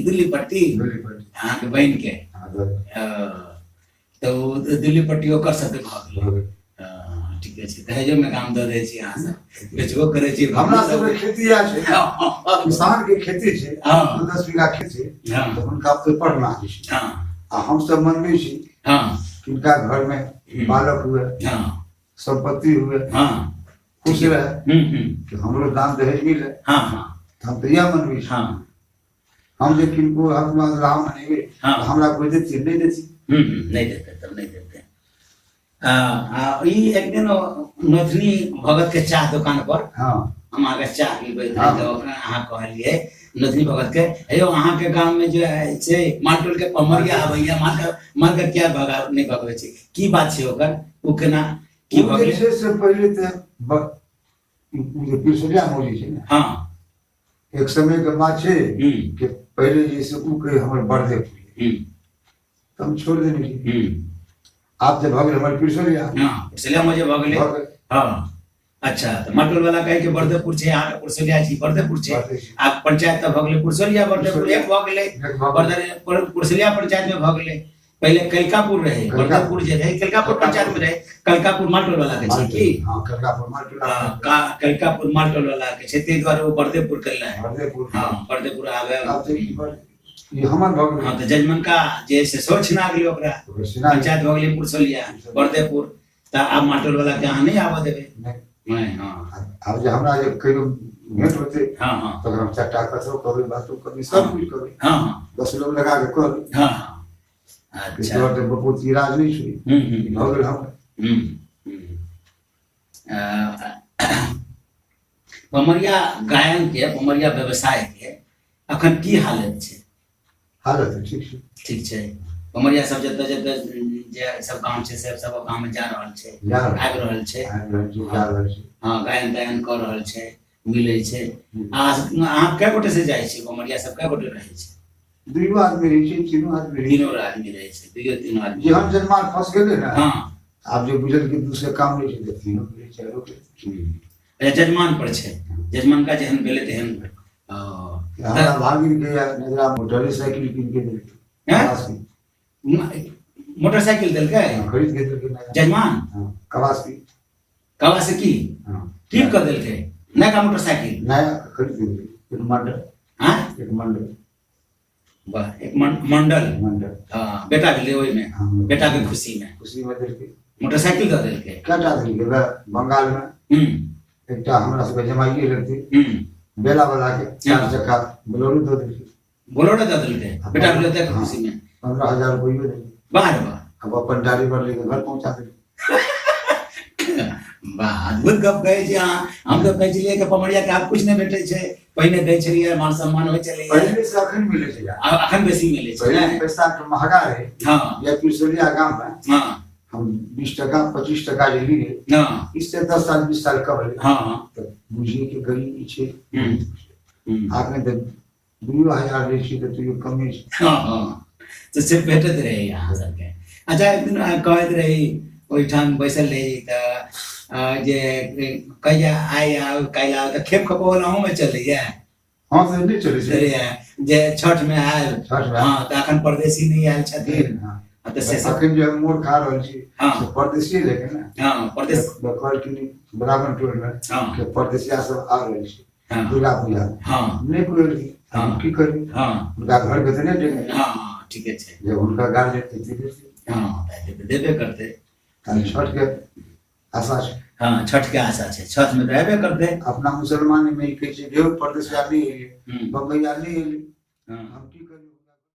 दिल्ली पट्टी दिल्ली पट्टी अहाँके बहिन के हाँ, दऽ देलकै। तऽ ओ दिल्ली पट्टी ओकर सबके भऽ गेलै भऽ गेल। हँ, ठीके छै दहेजोमे काम दऽ दै छी अहाँ सब बेचबो करै छी हमरा सबके खेती इएह छै हँ किसान के खेती छै हँ। 10 बीघा खेत छै हँ तऽ हुनका ओते पढ़ना होइ छै हँ आ हमसब मनबै छी हँ किनका घर में बालक हुए हँ संपत्ति हुए हँ खुश रहे हम्म हम्म कि हमरो दान दहेज मिले हँ हँ तऽ हम तऽ इएह मनबै छी हँ हम जे किनको हम राम मनेबै हँ। तऽ हमरा कोइ देथिन नहि देथिन नहि देते तब नहि देते आ ई एक दिन नोथनी भगत के चाह दुकान पर हँ हम अहाँके चाह पीबैत रही हँ। तऽ ओकरा अहाँ कहलियै नोथनी भगत के हे यौ अहाँके गाम में जे छै मालटोल के पमरिया आबैया मालके मालके किया भगा नहि भगबै छै की बात छै ओकर ओ केना की ओ भऽ जे गेलै छै से पहिले तऽ ओ जे पिरसोलिया मौजी छै ने हँ एक समय के बात छै कि पहिले जे से ओ कहे हमर बर्दे तऽ हम छोड़ देने रहियै आब तऽ भऽ गेल हमर पिरसोलिया हँ पुरसलिया मौजे भऽ गेलै भऽ गेल हँ अच्छा तऽ मटोल वाला कहे के बर्देपुर छै अहाँके पुरसलिया छी बर्देपुर छै बर्दे छै। आब पंचायत तऽ भऽ गेलै पुरसलिया बर्देपुर एक भऽ गेलै एक भऽ गेल। पुरसलिया पंचायत में भऽ गेलै पहिले कलिकापुर रहे कलिकापुर। बर्देपुर जे रहे कलिकापुर पंचायत में रहे कलिकापुर मालटोल वाला के छै की हँ कलकापुर मालटोला हँ, कलिकापुर मालटोल वाला के छै ताहि दुआरे ओ बर्देपुर करले है बर्देपुर हँ बर्देपुर आबे आब तऽ ई ई हमर भऽ गेल हँ तऽ जजमनका जे से सेहो छिना गेलै ओकरा ओकर सिना पंचायत भऽ गेलै पुरसलिया बर्देपुर तऽ आब मालटोल वाला के अहाँ नहि आबऽ देबै नहि नहि हँ आब जे हमरा जे कहियो भेंट होतै हँ हँ तखन हम चारिटा कथो कहबै बातो करबै सब कुछ करबै हँ हँ 10 लोग लगा के कहबै हँ हँ कि अच्छा तोहर तऽ बपूत इलाज नहि छै हम्म हम्म भऽ गेल हम हम्म हम्म। पमरिया गायन के पमरिया व्यवसाय के अखन की हालत छै हालत तऽ ठीक छै ठीक छै पमरिया सब जतऽ जतऽ जे सब गाँव छै सब सब गाँव में जा रहल छै जा रहल आबि रहल छै आबि रहल छै जा रहल छै हँ गायन तायन कऽ रहल छै मिलै छै आ अहाँ कए गोटे से जाइ छी पमरिया सब कए गोटे रहै छै दुइयो आदमी रहै छै तीनो आदमी रहै छै तीनो आदमी रहै छै दुइयो तीनो आदमी जेहन जनमाल फंस गेलै ने हँ आब जे बुझल कि दूसरे काम नहि छै तऽ तीनो रहै चारो रहै अच्छा जजमान पर छै जजमानका जेहन भेलै तेहन ओ, हमरा भागिन के या नजरा मोटरे साइकिल कीन के देलकै हैं? कवासी मोटरसाइकिल देलकै हाँ, खरीद के देलकै नया जजमान हाँ, कवासी कवासाकी हाँ की कऽ देलकै नयका मोटरसाइकिल नया खरीद के देलकै एक मंडल हाँ एक मंडल वाह एक मंडल मंडल हाँ बेटा भेलै ओहिमे हाँ बेटा के खुशी में खुशी में देलकै मोटरसाइकिल दऽ देलकै कएटा देलकै वएह बंगाल में एकटा हमरा सबके जमाइए लगतै बेला वाला के चारि चक्का बोलेरो दऽ देलकै बोलेरो दऽ देलकै बेटा भेलै ओतेक खुशी में 15,000 रुपैयो देलकै वाह रे वाह अब अपन ड्राइवर लेके घर पहुंचा देलकै वाह अद्भुत गप कहै छी अहाँ हम तऽ कहै छलियै कि पमरिया के आब किछु नहि भेटै छै पहिने दै छलियै मान सम्मान होइ छलैए पहिले से अखन मिलै छै यार आब अखन बेसी मिलै छै पहिले ने पैसा के महगा रहे हँ या पिरसोलिया गाम में हँ हम 20 टका 25 टका जे लिए हँ इससे 10 साल 20 साल कम रहे हँ हँ तऽ बुझिए कि गरीबी छै हम्म। हम्म। आखने तऽ 2000 लै छी तऽ तैयो कमे छै हँ हँ तऽ से भेटैत रहै अहाँ सबके अच्छा एक दिन अहाँ कहैत रही ओहिठाम बैसल रही तऽ जे कहिया आइ आउ काल्हि आउ तऽ खेप खपौल अहूँमे चलैया हँ से नहि चलै छै चलैया जे छठ मे आयल छठ मे हँ तऽ अखन परदेसी नहि आयल छथिन हँ हँ, तऽ से सब अखन जे हम मोर खा रहल छी हँ से परदेसी लेके ने हँ परदेश कहलखिन ब्राह्मण टोल मे हँ के परदेसिया सब आ रहल छै हँ दुर्गा पूजा मे हँ नहि कोइ हँ। की करी हँ हुनका घर के तऽ नहि देने हँ हँ ठीके छै जब हुनका गार्जियन के देबे हँ तऽ देबे करतै तऽ छठ के आशा छै हँ छठ के आशा छै छठ मे तऽ हेबे करतै अपना मुसलमान मे ई कहै छै जे परदेसिया नहि एलियै हम्म, बम्बैया नहि एलियै हँ हम की करियै